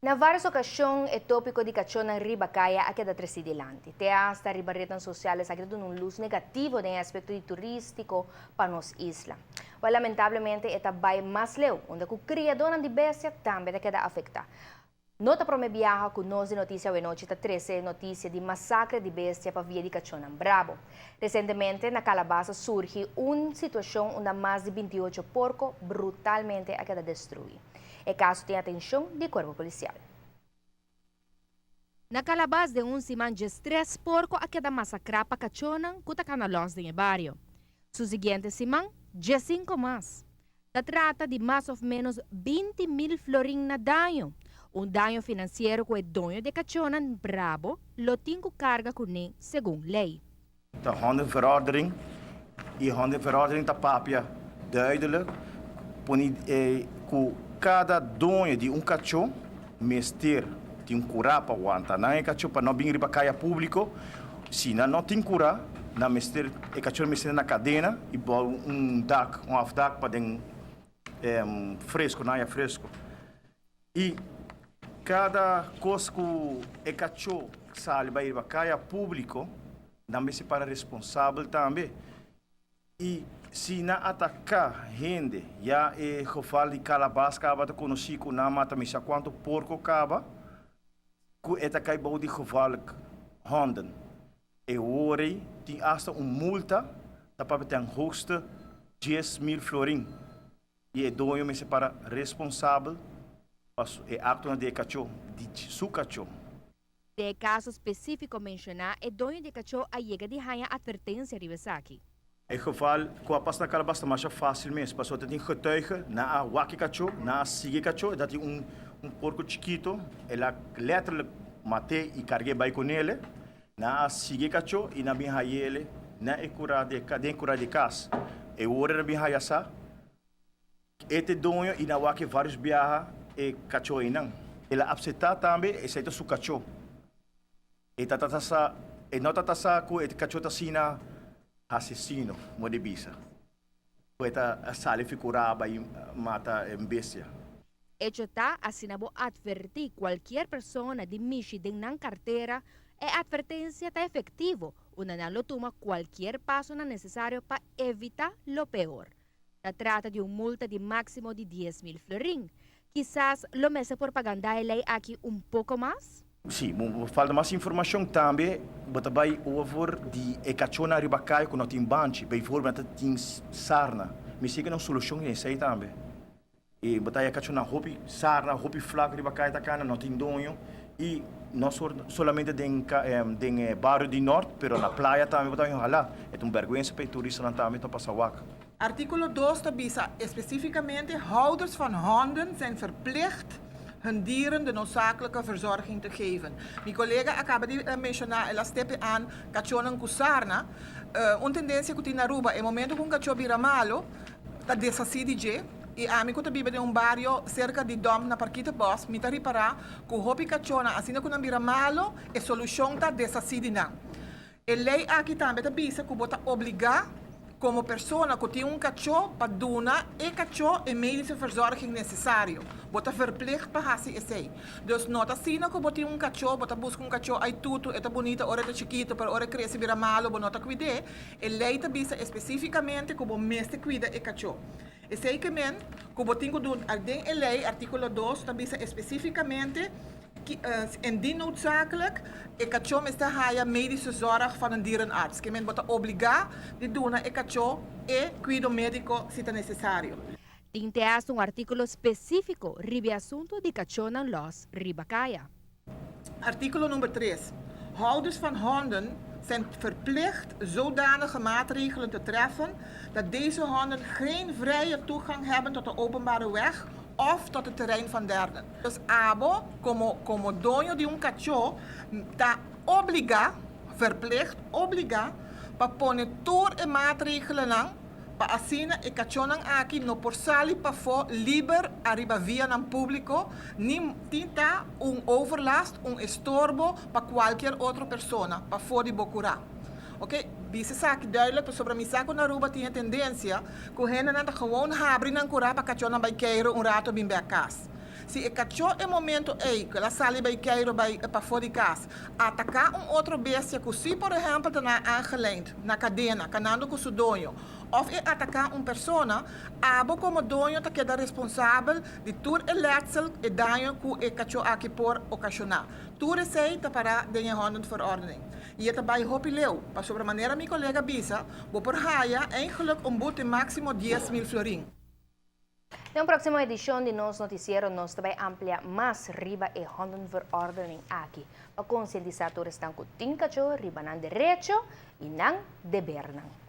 Na varios ocasion e topico di cachonan riba caya a keda treci dilanti. Te hasta riba rednan social esaki ta duna un luz negativo den e aspecto di turistico pa nos isla. Wel, lamentablemente e ta bay mas leu, unda cu criadonan di bestia tambe ta keda afecta. No ta prome biaha cu nos di Noticia Awenochi ta trece noticia di masacre di bestia pa via di cachonan brabo. Recientemente na Calabas a surgi un situacion unda mas di 28 porco brutalmente a keda destrui. E caso tin atencion di cuerpo policial. Na Calabas den un siman 13 porco a keda masacra pa cachonan cu ta cana los den e bario. Su siguiente siman, 15 mas. Ta trata di mas of menos 20 mil florin na daño. Un daño financiero cu e doño di cachonan brabo lo tin cu carga cune segun ley. De hondenverordening. E hondenverordening ta papia duidelijk. Pone cu cada doño di un cacho mester tin un cura pa wanta nan e cacho pa no bin riba caya publico. Si nan no tin cura, nan mester e cacho mester na cadena y bou un dak, un afdak pa den fresco, nan haya fresco. Y cada cos cu e cacho sali bay riba caya publico, nan mester para responsabel tambe. Y si nan ataca hende, ya e geval di Calabas caba ta conoci cu nan mata mi sa cuanto porco caba, cu e ta cay bou di gevaarlijk honden. E ora tin hasta un multa, ta papia ten hoogste 10 mil florin. Y e doño mester para responsabel pa e acto di cacho, di su cacho. Den e caso specifico menciona, e doño di cacho a yega di haya advertencia riba esaki. E geval cu a pasa na Calabas ta mas facil mes. Pasobra tin getuige nan a wak e cacho, nan a sigui cacho, dat un porco chikito, el a letterlijk mat'e y carg'e bay cu ne, nan a sigui cacho y nan bin hay'ele na e cura di den cura di cas. E ora nan bin haya sa, e ta e doño y nan a wak varios biaha e cacho nan. El a acepta tambe, esey ta su cacho. E tata sa, e no tata sa cu e cacho ta asina asesino, moda bisa. E ta sali for di cura y mata un bestia. Hecho ta, asina bo adverti cualkier persona di mishi den nan cartera, e advertencia ta efectivo, unda nan lo tuma cualkier paso nan necesario pa evita lo peor. Ta trata di un multa di maximo di 10 mil florin. Kisas lo mester propaganda e ley aki un poco mas? Si, falta mas informacion tambe, bo ta bay over di e cachonan riba caya cu no tin banchi, bijvoorbeeld tin sarna. Mi sa cu un solucion esey tambe. Y bo ta e cachonan hopi sarna, hopi flak riba caya ta cana, no tin doño. Y no solamente den bario di Noord, pero na playa tambe bo ta hala. E un berguensa pa turistanan tambe ta pasa wak. Artículo 2 ta bisa específicamente: houders van honden zijn verplicht hun dieren de noodzakelijke verzorging te geven. Mi colega a caba di menciona, el a stip aan cachonan cu sarna. Un tendencia cu tin na Aruba, e momento cu un cacho bira malo, ta deshaci di dje. Y ami cu ta biba den un bario cerca di dump na Parkietenbos, mi ta ripara cu hopi cachonan, asina cu nan bira malo, e solucion ta deshaci di nan. E ley aki tambe ta bisa cu bo ta obliga como persona cu tin un cacho pa duna e cacho e medische verzorging necesario. Bo ta verplicht pa haci esey. Dus no ta asina cu bo tin un cacho, bo ta busca un cacho, ay tutu, e ta bunita ora e ta chikito, pero ora e crece bira malo, bo no ta cuid'e. E ley ta bisa especificamente cu bo mester cuida e cacho. Esey kiermen, cu bo tin cu den e ley, articulo 2, ta bisa especificamente indien noodzakelijk, e cacho mester haya medische zorg van een dierenarts. Kiermen bo ta obliga di duna e cacho e cuido medico si ta necesario. Tin te un articulo specifico riba asunto di cachonan los riba caya. Articulo nummer 3. Houders van honden zijn verplicht zodanige maatregelen te treffen dat deze honden geen vrije toegang hebben tot de openbare weg of tot het terrein van derden. Dus abo, como doño di un cacho, ta obliga, verplicht, obliga, pa pone tur e maatregelen pa asina e cachonan aki no por sali pafo liber ariba vianan publico, ni tin ta un overlast, un estorbo pa cualkier otro persona, pafo di bo cura. Ok, bisa esaki duidelijk, sobre mi sa cu na Aruba tin tendencia, cu hendenan ta gewoon habri nan cura pa cachonan bay keiro un rato bin bek cas. Si e kachó e momento ei ku el a sali bai keiru bai pafó di kas, ataká un otro bestia ku si por ehèmpel ta na aangelijnd, na kadena, kanando ku su doño, òf e ataká un persona, abo komo doño ta keda responsabel di tur e letsel, e daño ku e kachó aki por okashoná. Tur esei ta pará den e hondenverordening. I e ta bai hopi leu, pasobra manera mi kolega bisa, bo por haya eigenlijk un boete máksimo 10,000 florin. Den un próksimo edishon di nos notisiero nos ta bai amplia mas riba e hondenverordening aki, pa konsientisá tur esnan ku tin kachó riba nan derecho i nan debernan.